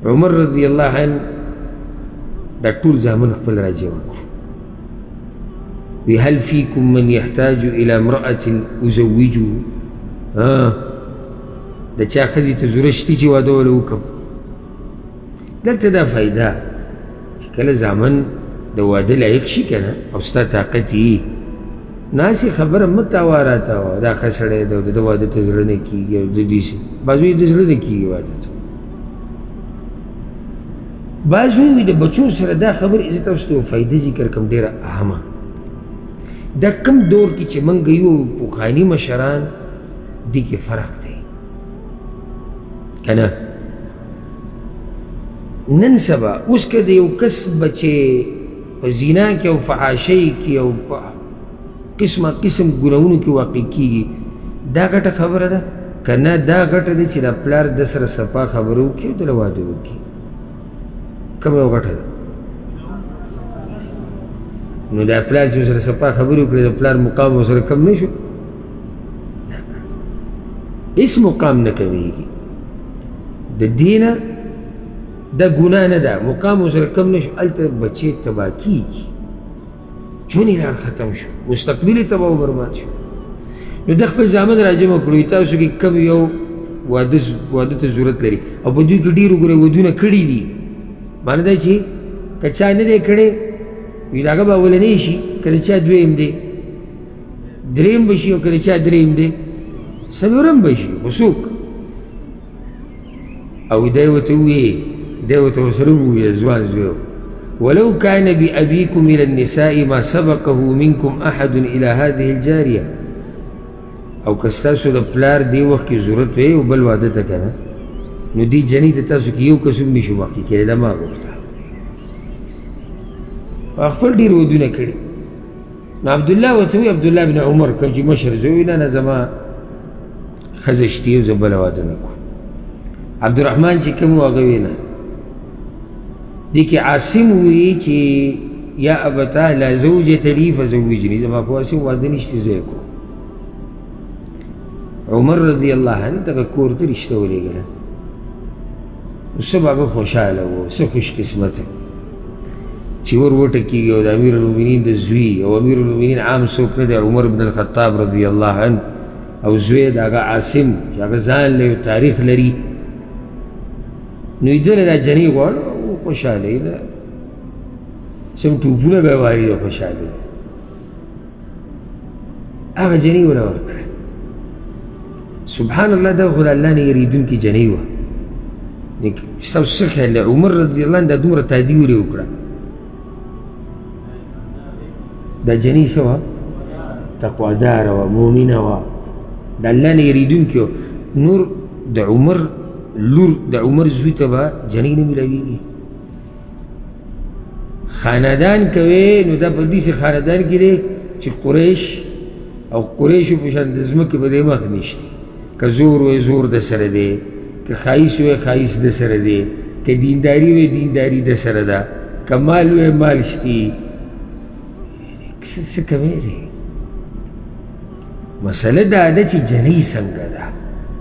عمر رضی الله عنه دا ټول زامن خپل راجمع کړو. وی هل فیکم من یحتاج الی امرأة ازوجه؟ د چا ښځې ته ضرورت شته چې واده وله وکړم؟ دلته دا فایده چې کله زامن د واده لایق شي که نه او ستا طاقت یي، نو هسې خبره مه تاوه راتاوه، دا ښه سړی دی او د ده واده ته زړه نه کېږي او د دې بعضو یې د زړه نه کېږي واده ته. بعضو وي د بچو سره دا خبرې. زه تاسو ته یوه فایده ذکر کوم ډېره اهمه. دا کم دور کې چې موږ یو پخواني مشران دې کې فرق دی که نه؟ نن سبا اوس که د یو کس بچې په زنا کې او فحاشۍ کې او په قسمه قسم ګناهونو کې واقع کېږي، دا غټه خبره ده که نه؟ دا غټه ده چې دا پلار د سره صفا خبره وکړي او د له واده وکړي. کومه یو غټه ده؟ نو دا پلار چې ورسره صفا خبرې وکړي، د پلار مقام ورسره کم نه شو؟ هېڅ مقام نه کمېږي. د دینه دا ګناه نه ده، مقام ورسره کم نه شو. هلته بچې تباه کېږي، ژوند یې لاړ ختم شو، مستقبل یې تباه و برباد شو. نو د خپل زامن راجمع کړو، تاسو کې کوم یو واده ته ضرورت لري؟ او په دوی کې ډېرو ګورئ ودونه کړي دي. معنی دا چې که چا نه دی کړی وي د هغه به اولنی شي، که د چا دویم دی دریم به شي، او که د چا دریم دی څلورم به شي. خو څوک؟ او دی ورته وویې، دی ورته ورسره وویل، ځوان زوی، ولو كان بأبيكم إلى النساء ما سبقه منكم أحد إلى هذه الجارية. او که ستاسو د پلار دې وخت کې ضرورت وي او بل واده ته که نه، نو دې جنۍ ته تاسو کې یو کس هم نشو مخکې کېدی، دا ما غوښته. خپل ډېر ودونه کړي. نو عبدالله ورته ووایي، عبدالله بن عمر کوم چې مشر زوی، وایي نه نه، زما ښځه شتي او زه بله واده نه کوم. عبدالرحمن چې کوم و هغه وایي نه. دې کې عاصم وایي چې یا ابتاه لا زوجة لي فزوجني، زما خو هسې واده نشته زه یې کوم. عمر رضی الله عنه دغه کور ته رشته ولېږله. نو څه به هغه خوشحاله و، څه خوش قسمته چې ور وټکېږي او د امیر المؤمنین د زوی، او امیر المؤمنین عام څوک نه دی، عمر بن الخطاب رضی الله عنه، او زوی د هغه عاصم چې هغه ځان له یو تاریخ لري. نو یې دله دا جنۍ غواړو او خوشحاله یې ده، سم ټوپونه به یې واري او خوشحاله یې. هغه جنۍ وله ورکړه. سبحان الله، دا خو د الله نه یریدونکې جنۍ وه. ستاسو څه خیال دی عمر رضی الله عنه دا دومره تادي ولې وکړه؟ دا جنۍ څه وه؟ تقواداره وه، مؤمنه وه، د الله نه یریدونکې وه. نور د عمر لور، د عمر زوی ته به جنۍ نه میلاویږي. خاندان کوي، نو دا په داسې خاندان کې دی چې قریش او قریشو په شان د ځمکې په دې مخ نشته. که زور وی زور د سره دی، که ښایست وی ښایست د سره دی، که دینداری وی دینداری د سره ده، که مال وی مال شتي، څه کمی دی؟ مسله دا ده چې جنۍ څنګه ده،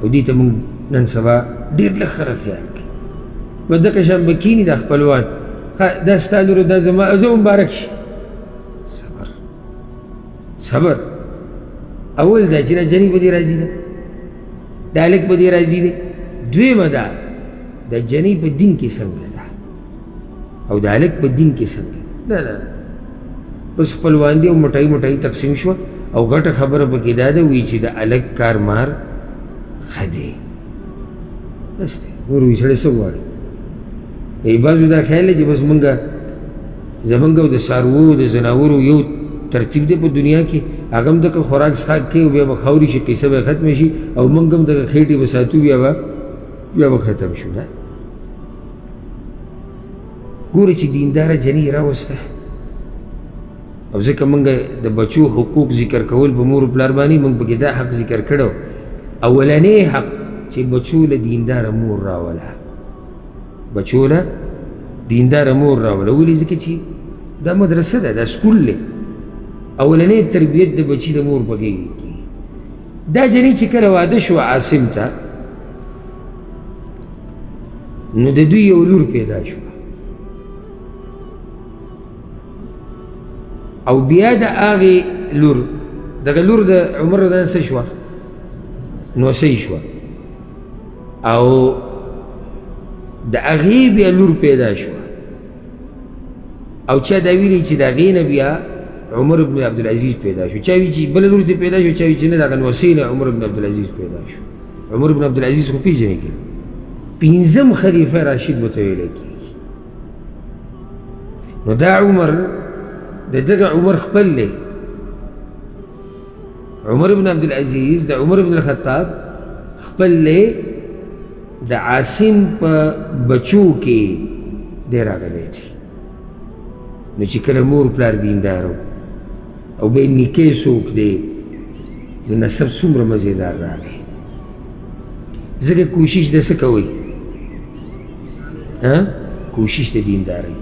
او دې ته موږ نن سبا ډېر لږ خلک خیال کوي. په دغه شان به کښېني دا خپلوان، دا ستا لور، دا زما، زه مبارک شي. صبر صبر. اول دا چې دا جنۍ په دې راضي ده، دا هلک په دې راضي دی. دویمه دا د جنۍ په دین کې څنګه ده او د هلک په دین کې څنګه ده. نه نه، بس خپلوان دي او مټۍ مټۍ تقسیم شوه. او غټه خبره پکې دا ده وي چې د هلک کار مار ښه دی، بس دی. نور وي سړی څه غواړي؟ ای بعضو دا خیال دی چې بس مونږ زمونږ او د څاروو د ځناورو یو ترتیب دی په دنیا کې، هغه هم دغه خوراک څښاک کوي او بیا به خاورې شي، قصه به ختمه شي، او مونږ هم دغه خېټې به ساتو، بیا به ختم شو. نه ګوره چې دینداره جنۍ یې راوسته. او ځکه مونږ د بچو حقوق ذکر کول په مور پلار باندې، مونږ پکې دا حق ذکر کړو. اولنی حق چې بچو له دینداره مور راوله، بچو له دینداره مور راوله. ولې؟ ځکه چې دا مدرسه ده، دا سکول دی. اولنی تربیت د بچي د مور په غېږ کې. دا جنۍ چې کله واده شو عاصم ته، نو د دوی یو لور پیدا شوه. او بیا د هغې لور، دغه لور د عمر رضی الله څه شوه؟ نوسۍ شوه. او د هغې بیا لور پیدا شوه. او چا دا ویلي چې د هغې نه بیا عمر بن عبدالعزیز پیدا شو. چا وی چې بله لور ترې پیدا شو، چا وی چې نه، د هغه نوسۍ نه عمر بن عبدالعزیز پیدا شو. عمر بن عبدالعزیز خو پېژنې که پنځم خلیفه راشد ورته ویلی کېږي. نو دا عمر د دغه عمر خپل دی، عمر بن عبدالعزیز د عمر بن الخطاب خپل دی، د عاصم په بچو کې دی راغلی دی. نو چې کله مور پلار دیندار او بیا نیکه څوک دی، نو نسب څومره مزیدار راغی. ځکه کوشش د څه کوئ؟ کوشش د دیندارۍ.